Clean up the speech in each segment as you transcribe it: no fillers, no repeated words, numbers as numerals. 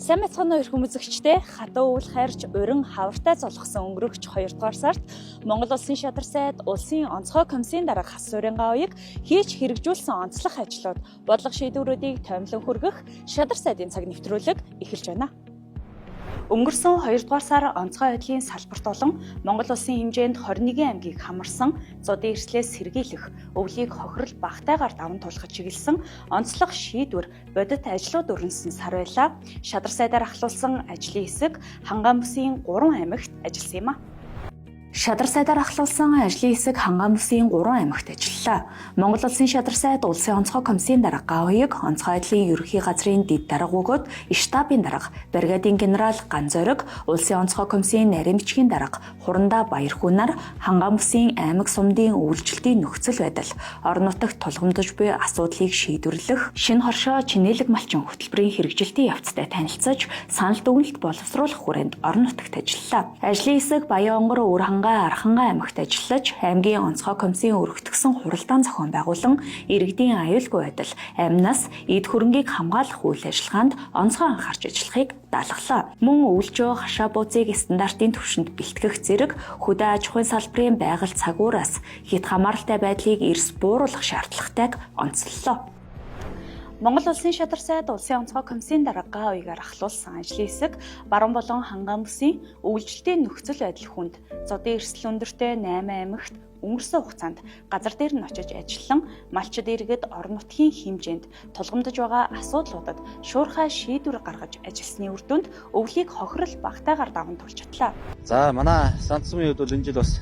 Сайн байцгаана уу эрхэм үзэгчдээ. Хатуу үйл хайрч уран хавартай золгосон өнгөрөгч 2 дугаар сард Монгол Улсын шадар сайд Улсын онцгой комиссийн дарга Хас Суурингаа уяг хийж хэрэгжүүлсэн онцлог ажлууд, бодлого шийдвэрүүдийг томилон хүргэх шадар сайдын цаг нэвтрүүлэг эхэлж байна. Өнгөрсөн 2 дугаар сар онцгой байдлын салбарт болон Монгол Улсын хэмжээнд 21 аймгийг хамарсан зудын эрсдлээс сэргийлэх, өвлийг хохирол багтайгаар даван туулахад чиглэсэн онцлог шийдвэр, бодит ажлууд өрнөсөн сар байлаа. Шадар сайдаар ахлуулсан ажлын хэсэг Хангаан бүсийн 3 аймагт ажилласан юм а. Шадар сайдаар ахлуулсан ажлын хэсэг Хангаан бүсийн 3 аймагт ажиллалаа. Монгол Улсын шадар сайд Улсын онцгой комиссийн дарга Гавьяг, онцгой байдлын ерөнхий газрын дэд дарга бөгөөд штабын дарга, бригадын генерал Ганзориг, Улсын онцгой комиссийн нарийн бичгийн дарга Хурандаа Баярхүүнаар Хангаан бүсийн аймаг сумдын өвлжилтийн нөхцөл байдал, орон нутагт тулгамдж буй асуудлыг шийдвэрлэх, шинэ хоршоо чинээлэг малчин хөтөлбөрийн хэрэгжилтийн явцтай танилцаж, санал дүгнэлт боловсруулах хүрээнд орон нутагт ажиллалаа. Ажлын хэсэг Баян-Онгор, Өвөр-Хангай, Архангай аймагт ажиллаж, аймгийн онцгой комиссийн өргөтгсөн хуралдаан зохион байгуулан иргэдийн аюулгүй байдал, амнаас эд хөрөнгийг хамгаалах үйл ажиллагаанд онцгой анхаарч ажиллахыг даалгалаа. Мөн өвлжөө хашаа бууцыг стандартын түвшинд бэлтгэх зэрэг хөдөө аж ахуйн салбарын байгаль цагуураас хэт хамааралтай байдлыг эрс бууруулах шаардлагатайг онцоллоо. Монгол Улсын шадар сайд Улсын онцгой комиссийн дарга Га уягаар ахлуулсан ажлын хэсэг баруун болон Хангаан бүсийн өвлжилтийн нөхцөл байдал хүнд зудын эрсдэл өндөртэй 8 аймагт өнгөрсөн хугацаанд газар дээр нь очиж ажиллан малчид иргэд орон нутгийн хэмжээнд тулгамдж байгаа асуудлуудад шуурхай шийдвэр гаргаж ажилласны үр дүнд өвлийг хохирол багтайгаар даван туулж чадлаа. За манай Сандсумын хувьд бол энэ жил бас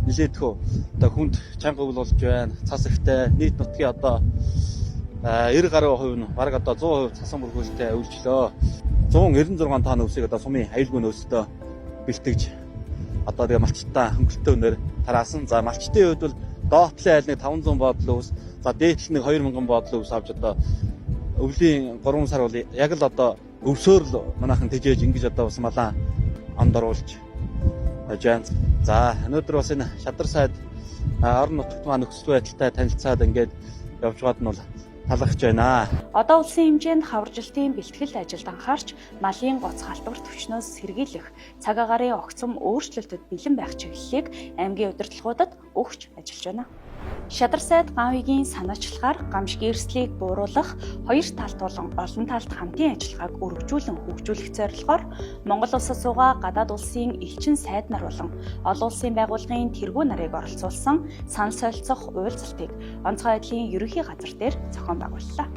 нэлээдхүү одоо хүнд чанга өвөл болж байна. Цас ихтэй нийт нутгийн одоо 90 гаруй хувь нь бараг одоо 100% цасан бүрхүүлэлтэй өвлжлөө. 196 тонн өвсийг одоо сумын аюулгүй нөөцтэй бэлтгэж одоо тэгээ малчтаа хөнгөлөлтөө өнөр тараасан. За малчтын хувьд бол доотлын айл нэг 500 бодлоо өвс, за дээдл нэг 2000 бодлоо өвс авч одоо өвлийн 3 сар бол яг л одоо өвсөөр л манайхан тэжээж ингэж одоо бас малаа онд оруулж байж. За өнөөдөр бас энэ шадар сайд орон нутагт маань нөхцөл байдалтай танилцаад ингээд явж байгаад нь бол талархаж байна. Одоо улсын хэмжээнд хаваржилтын бэлтгэл ажилд анхаарч малын гоц халтвар төвчнөөс сэргийлэх, цаг агаарын огцом өөрчлөлтөд бэлэн байх чиглэлийг аймгийн удирдлагуудад өгч ажиллаж байна. Шадар сайд Гавьягийн санаачлагаар гамшигын эрсдлийг бууруулах хоёр талт болон олон талт хамтын ажиллагааг өргөжүүлэн хөгжүүлэх зорилгоор Монгол улсад суугаа гадаад улсын элчин сайд нар болон олон улсын байгууллагын тэргүүн нарыг оролцуулсан санал солилцох уулзалтыг онцгой байдлын ерөнхий газар дээр зохион байгууллаа.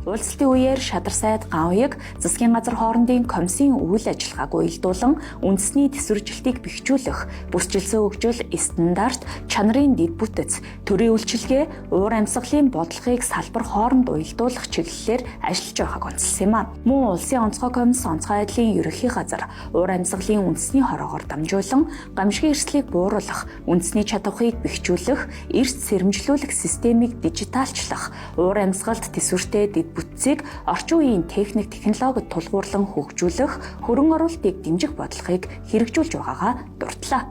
Уулзалтын үеэр шадар сайд Гавьяг засгийн газар хоорондын комиссийн үйл ажиллагааг уялдуулан үндэсний тэсвэржилтийг бэхжүүлэх, бүсчилсэн хөгжил, стандарт, чанарын дэд бүтэц, төрийн үйлчилгээ, уур амьсгалын бодлогыг салбар хооронд уялдуулах чиглэлээр ажиллаж байгааг онцлсон юм а. Мөн Улсын онцгой комисс онцгой байдлын ерөнхий газар уур амьсгалын үндэсний хороогоор дамжуулан гамшигын эрсдлийг бууруулах, үндэсний чадварыг бэхжүүлэх, эрс сэрэмжлүүлэх системийг дижиталчлах, уур амьсгалд тэсвэртэй дэд бүтцийг орчин үеийн техник технологид тулгуурлан хөгжүүлэх, хөрөнгө оруулалтыг дэмжих бодлогыг хэрэгжүүлж байгаагаа дурдлаа.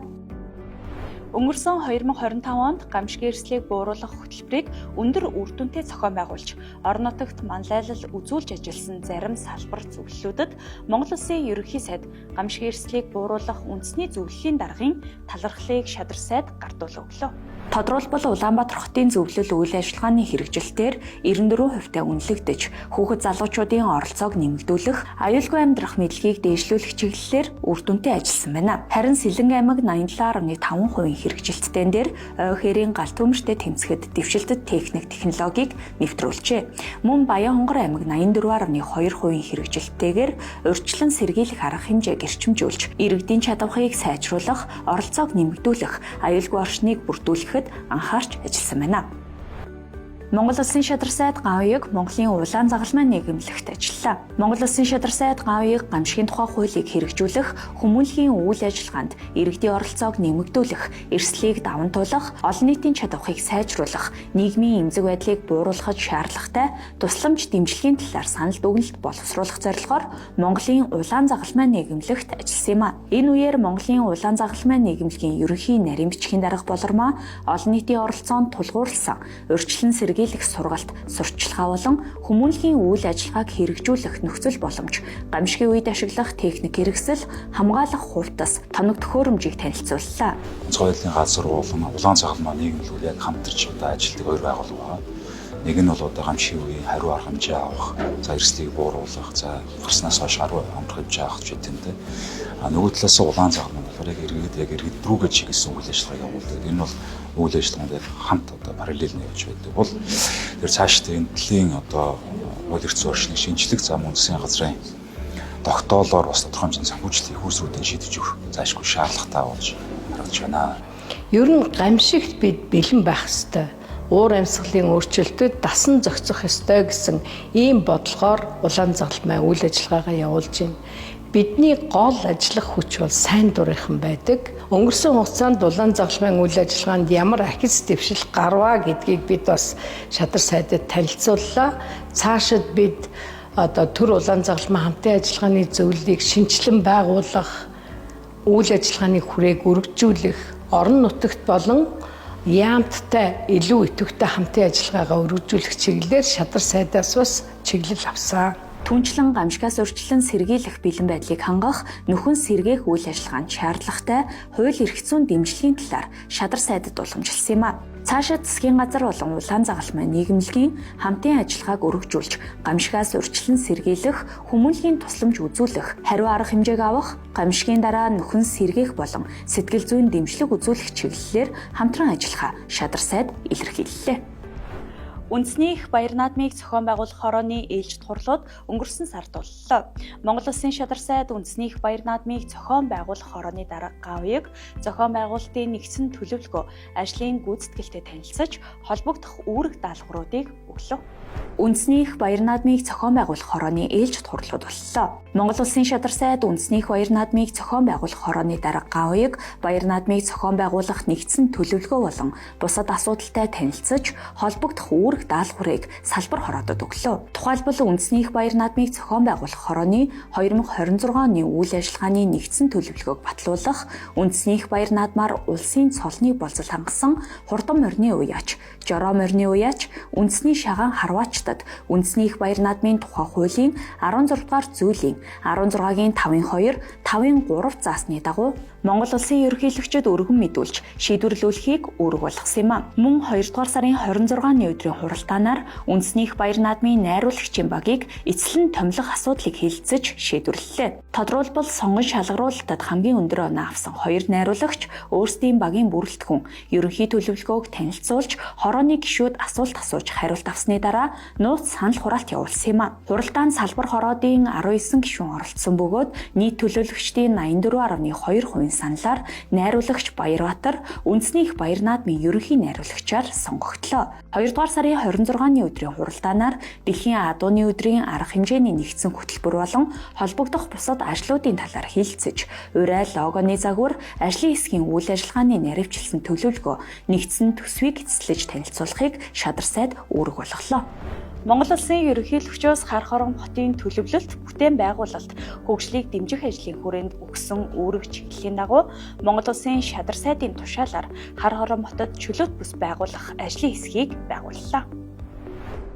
Өнгөрсөн 2025 онд гамшигын эрсдлийг бууруулах хөтөлбөрийг өндөр үр дүнтэй зохион байгуулж, орон нутагт манлайлал үзүүлж ажилласан зарим салбар зөвлөлүүдэд Монгол Улсын ерөнхий сайд гамшигын эрсдлийг бууруулах үндэсний зөвлөлийн даргын талархлыг шадар сайд гардуулан өглөө. Тодорхойлбол Улаанбаатар хотын зөвлөл үйл ажиллагааны хэрэгжилтээр 94% үнэлэгдэж, хүүхэд залуучуудын оролцоог нэмэгдүүлэх, аюулгүй амьдрах мэдлэгийг дээшлүүлэх чиглэлээр үр дүнтэй ажилласан байна. Харин Сэлэнг аймаг 87.5% хэрэгжилттэй дээр ой хэрийн гал төмөртэй тэмцэхэд дэвшилтэт техник технологиг нэвтрүүлжээ. Мөн Баян-Хонгор аймаг 84.2% хэрэгжилттэйгээр урьдчилан сэргийлэх арга хэмжээг эрчимжүүлж, иргэдийн чадварыг сайжруулах, оролцоог нэмэгдүүлэх, аюулгүй орчныг бүрдүүлэхэд анхаарч ажилласан байна. Монгол Улсын шадар сайд Гавьяг Монголын улаан загалмай нийгэмлэгт ажиллалаа. Монгол Улсын шадар сайд Гавьяг гамшигын тухай хуулийг хэрэгжүүлэх, хүмүүнлэгийн үйл ажиллагаанд иргэдийн оролцоог нэмэгдүүлэх, эрсдлийг даван туулах, олон нийтийн чадварыг сайжруулах, нийгмийн эмзэг байдлыг бууруулахад шаардлагатай тусламж дэмжлэгийн талаар санал дүгнэлт боловсруулах зорилгоор Монголын улаан загалмай нийгэмлэгт ажилласан юм а. Энэ үеэр Монголын улаан загалмай нийгэмлэгийн ерөнхий нарийн бичгийн дарга Болормоо олон нийтийн оролцоонд тулгуурласан урьдчилан сэргийлэх сургалт, сурталчилгаа болон хүмүүнлэгийн үйл ажиллагааг хэрэгжүүлэх нөхцөл боломж, гамшигын үед ашиглах техник хэрэгсэл, хамгаалах хувцас, тоног төхөөрөмжийг танилцууллаа. Онцгой байдлын газар болон улаан загалмай нийгэмлэгүүд яг хамтарч одоо ажилладаг хоёр байгууллага байна. Нэг нь бол одоо гамшигын үеийн хариу арга хэмжээ авах, за эрсдлийг бууруулах, за гарснаас хойш хариу амрах хэмжээ авах ч гэдэг юм те. А нөгөө талаас улаан загалмай болохоор яг иргэд рүүгээ чиглэсэн үйл ажиллагааг явуулдаг. Энэ бол үйл ажиллагаанд яг хамт одоо параллел нь явж байдаг бол тэр цаашдаа энэ төрлийн одоо хууль эрх зүйн орчныг шинжлэх зам үндэсний газрын тогтоолоор бас тодорхой хэмжээний санхүүжилтийн их үүсвэрүүдийг шийдэж өгөх заашгүй шаардлагатай болж харагдаж байна. Ер нь гамшигт бид бэлэн байх ёстой. Уур амьсгалын өөрчлөлтөд дасан зохицох ёстой гэсэн ийм бодлогоор улаан загалмай үйл ажиллагаагаа явуулж байна. Бидний гол ажиллах хүч бол сайн дурынхан байдаг. Өнгөрсөн хугацаанд улаан загалмайн үйл ажиллагаанд ямар ахиц дэвшил гарваа гэдгийг бид бас шадар сайдад танилцууллаа. Цаашид бид одоо төр улаан загалмай хамтын ажиллагааны зөвлөлийг шинэчлэн байгуулах, үйл ажиллагааны хүрээг өргөжүүлэх, орон нутагт болон яамттай илүү идэвхтэй хамтын ажиллагаагаа өргөжүүлэх чиглэлээр шадар сайдаас бас чиглэл авсан. Түнчлэн гамшигаас урьдчилан сэргийлэх бэлэн байдлыг хангах, нөхөн сэргээх үйл ажиллагаанд шаардлагатай хууль эрх зүйн дэмжлэгийн талаар шадар сайдад уламжилсан юм а. Цаашид засгийн газар болон улаан загалмай нийгэмлэгийн хамтын ажиллагааг өргөжүүлж, гамшигаас урьдчилан сэргийлэх, хүмүүнлэгийн тусламж үзүүлэх, хариу арга хэмжээг авах, гамшигын дараа нөхөн сэргээх болон сэтгэл зүйн дэмжлэг үзүүлэх чиглэлээр хамтран ажиллахаа шадар сайд илэрхийллээ. Үндэсний их баяр наадмыг зохион байгуулах хорооны ээлжит хурлууд өнгөрсөн сард боллоо. Монгол Улсын шадар сайд үндэсний их баяр наадмыг зохион байгуулах хорооны дарга Гавьяг зохион байгуулалтын нэгдсэн төлөвлөгөө, ажлын гүйцэтгэлтэй танилцаж, холбогдох үүрэг даалгавруудыг өглөө. Үндэсний их баяр наадмыг зохион байгуулах хорооны ээлжит хурлууд боллоо. Монгол Улсын шадар сайд үндэсний их баяр наадмыг зохион байгуулах хорооны дарга Гавьяг баяр наадмыг зохион байгуулах нэгдсэн төлөвлөгөө болон бусад асуудалтай танилцаж, холбогдох үүрэг даалгаврыг салбар хороодод өглөө. Тухайлбал үндэсний их баяр наадмыг зохион байгуулах хорооны 2026 оны үйл ажиллагааны нэгдсэн төлөвлөгөөг батлуулах, үндэсний их баяр наадмаар улсын цолны болзол хангасан хурдан морины уяач, жороо морины уяач, үндэсний шагаан харваачдад үндэсний их баяр наадмын тухай хуулийн 16 дугаар зүйлийн 16-гийн 5-2, 5-3 заасны дагуу Монгол Улсын ерөнхийлөгчид өргөн мэдүүлж шийдвэрлүүлэхийг үүрэг болгосон юм а. Мөн 2 дугаар сарын 26-ны өдрийн хуралдаанаар үндэсний их баяр наадмын найруулагчийн багийг эцлэн томилох асуудлыг хэлэлцэж шийдвэрлэлээ. Тодруулбал сонгон шалгаруулалтад хамгийн өндөр оноо авсан хоёр найруулагч өөрсдийн багийн бүрэлдэхүүн ерөнхий төлөвлөгөөг танилцуулж, хорооны гишүүд асуулт асууж хариулт авсны дараа нууц санал хураалт явуулсан юм а. Хуралдаанд салбар хороодын 19 гишүүн оролцсон бөгөөд нийт төлөөлөгчдийн 84.2% саналаар найруулагч Баярбаатар үндэсний их баяр наадмын ерөнхий найруулагчаар сонгогдлоо. 2 дугаар сарын 26-ны өдрийн хуралдаанаар дэлхийн адууны өдрийн арга хэмжээний нэгдсэн хөтөлбөр болон холбогдох бусад ажлуудын талаар хэлэлцэж, урай логоны загвар, ажлын хэсгийн үйл ажиллагааны наривчлсан төлөвлөгөө, нэгдсэн төсвийг эцэслэж танилцуулахыг шадар сайд үүрэг болголоо. Монгол Улсын ерөнхийлөгчөөс Хар хорон хотын төлөвлөлт, бүтээн байгуулалт, хөгжлийг дэмжих ажлын хүрээнд өгсөн үүрэг чиглэлийн дагуу Монгол Улсын шадар сайдын тушаалаар Хар хорон хотод чөлөөт бүс байгуулах ажлын хэсгийг байгууллаа.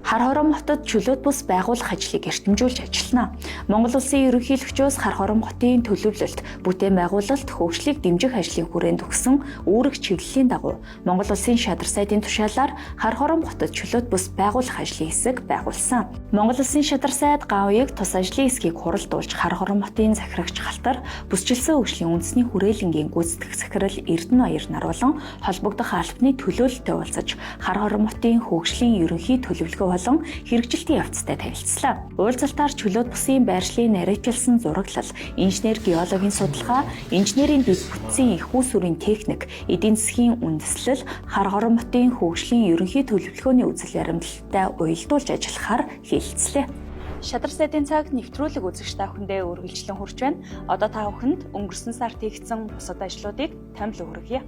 Хар хорон хотод чөлөөт бүс байгуулах ажлыг эртэмжүүлж ажиллана. Монгол Улсын ерөнхийлөгчөөс Хар хорон хотын төлөвлөлт, бүтээн байгуулалт, хөгжлийг дэмжих ажлын хүрээнд өгсөн үүрэг чиглэлийн дагуу Монгол Улсын шадар сайдын тушаалаар Хар хорон хотод чөлөөт бүс байгуулах ажлын хэсэг байгуулсан. Монгол Улсын шадар сайд Гавьяг тус ажлын хэсгийг хуралдуулж Хар хорон хотын захирагч Халтар, бүсчилсэн хөгжлийн үндэсний хүрээлэнгийн гүйцэтгэх захирал Эрдэнэ Баяр нар болон холбогдох албаны төлөөлөлтөй уулзаж Хар хорон хотын хөгжлийн ерөнхий төлөвлөгөө болон хэрэгжилтийн явцтай танилцлаа. Уулзалтаар чөлөөт бусын байршлын наривчлсан зураглал, инженер геологийн судалгаа, инженерийн дэд бүтцийн эх үүсвэрийн техник, эдийн засгийн үндэслэл, Хар Хорон хотын хөгжлийн ерөнхий төлөвлөгөөний үзэл баримтлалтай уялдуулж ажиллахаар хэлэлцлээ. Шадар сайдын цаг нэвтрүүлэг үзэгч та бүхэндээ үргэлжлэн хүрч байна. Одоо та бүхэнд өнгөрсөн сард хийгдсэн бусад ажлуудыг томилон хүргье.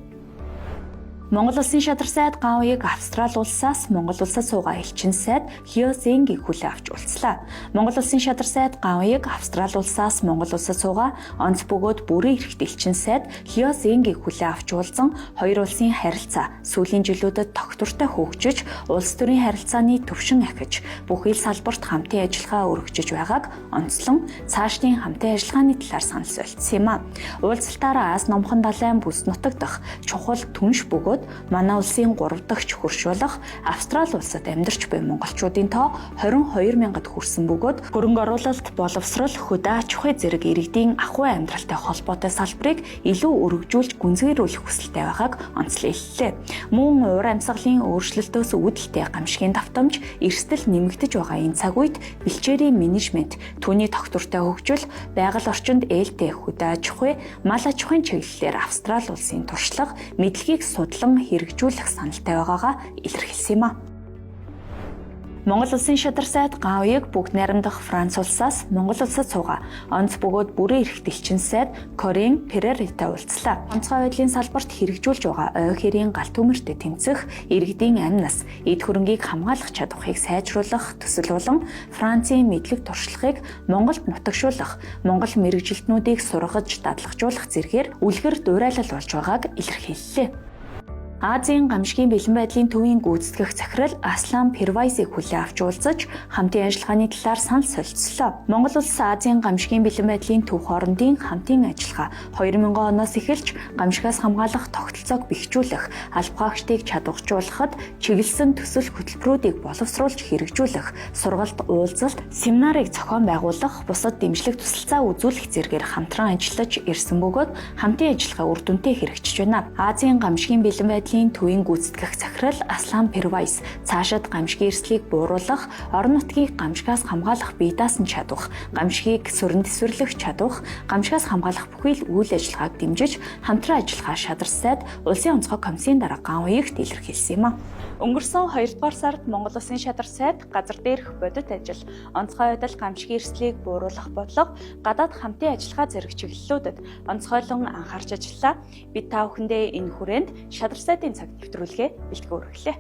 Монгол Улсын шадар сайд Гаоыг Австрали улсаас Монгол улсад суугаа элчин сайд Хио Зенгийг хүлээн авч уулзлаа. Монгол Улсын шадар сайд Гаоыг Австрали улсаас Монгол улсад суугаа онц бөгөөд бүрэн эрхт элчин сайд Хио Зенгийг хүлээн авч уулзан хоёр улсын харилцаа сүүлийн жилүүдэд тогтвортой хөгжиж, улс төрийн харилцааны түвшин ахиж, бүхий л салбарт хамтын ажиллагаа өргөжиж байгааг онцлон цаашдын хамтын ажиллагааны талаар санал солилцсон юм а. Уулзалтаараа Аз номхон далайн бүс нутаг дахь чухал түнш бөгөөд манай улсын 3 дахь хөрш болох Австрали улсад амьдарч буй монголчуудын тоо 22 мянгад хүрсэн бөгөөд хөрөнгө оруулалт, боловсрол, хөдөө аж ахуй зэрэг иргэдийн ахуй амьдралтай холбоотой салбарыг илүү өргөжүүлж гүнзгийрүүлэх хүсэлтэй байгааг онцлон хэллээ. Мөн уур амьсгалын өөрчлөлтөөс үүдэлтэй гамшигын давтамж эрсдэл нэмэгдэж байгаа энэ цаг үед бэлчээрийн менежмент, түүний тогтвортой хөгжил, байгаль орчинд ээлтэй хөдөө аж ахуй, мал аж ахуйн чиглэлээр Австрали улсын туршлага, мэдлэгийг судлан хэрэгжүүлэх саналтай байгаагаа илэрхийлсэн юм а. Монгол Улсын шадар сайд Гаоыг бүгд найрамдах Франц улсаас Монгол улсад суугаа онц бөгөөд бүрэн эрхт элчин сайд Корин Переритай уулзлаа. Онцгой байдлын салбарт хэрэгжүүлж байгаа ой хэрийн галт төмөртэй тэмцэх, иргэдийн амь нас, эд хөрөнгийг хамгаалах чадварыг сайжруулах төсөл болон Францын мэдлэг туршлагыг Монголд нутагшуулах, Монгол мэргэжилтнүүдийг сургаж дадлагжуулах зэргээр үлгэр дуурайлал болж байгааг илэрхийллээ. Азийн гамшигын бэлэн байдлын төвийн гүйцэтгэх захирал Аслан Первайсыг хүлээн авч уулзаж хамтын ажиллагааны талаар санал солилцлоо. Монгол улс Азийн гамшигын бэлэн байдлын төв хоорондын хамтын ажиллагаа 2000 оноос эхэлж гамшигаас хамгаалах тогтолцоог бэхжүүлэх, албаагчдыг чадваржуулахад чиглэсэн төсөл хөтөлбөрүүдийг боловсруулж хэрэгжүүлэх, сургалт, уулзалт, семинарыг зохион байгуулах, бусад дэмжлэг тусалцаа үзүүлэх зэргээр хамтран ажиллаж ирсэн бөгөөд хамтын ажиллагаа үр дүнтэй хэрэгжиж байна. Азийн гамшигын бэлэн байдлын төвийн гүйцэтгэх захирал Аслан Первайс цаашид гамшигын эрсдлийг бууруулах, орон нутгийг гамшигаас хамгаалах бие даасан чадвах, гамшигыг сүрэн тэсвэрлэх чадвах, гамшигаас хамгаалах бүхий л үйл ажиллагааг дэмжиж хамтран ажиллагаа шадар сайд Улсын онцгой комиссийн дарга Гаоегт илэрхийлсэн юм а. Өнгөрсөн 2 дугаар сард Монгол Улсын шадар сайд газар дээрх бодит ажил, онцгой байдал гамшигын эрсдлийг бууруулах бодлого, гадаад хамтын ажиллагаа зэрэг чиглэлүүдэд онцгойлон анхаарч ажиллалаа. Бид та бүхэндээ энэ хүрээнд шадар сайдын цаг нэвтрүүлгээ бэлтгэн хүргэлээ.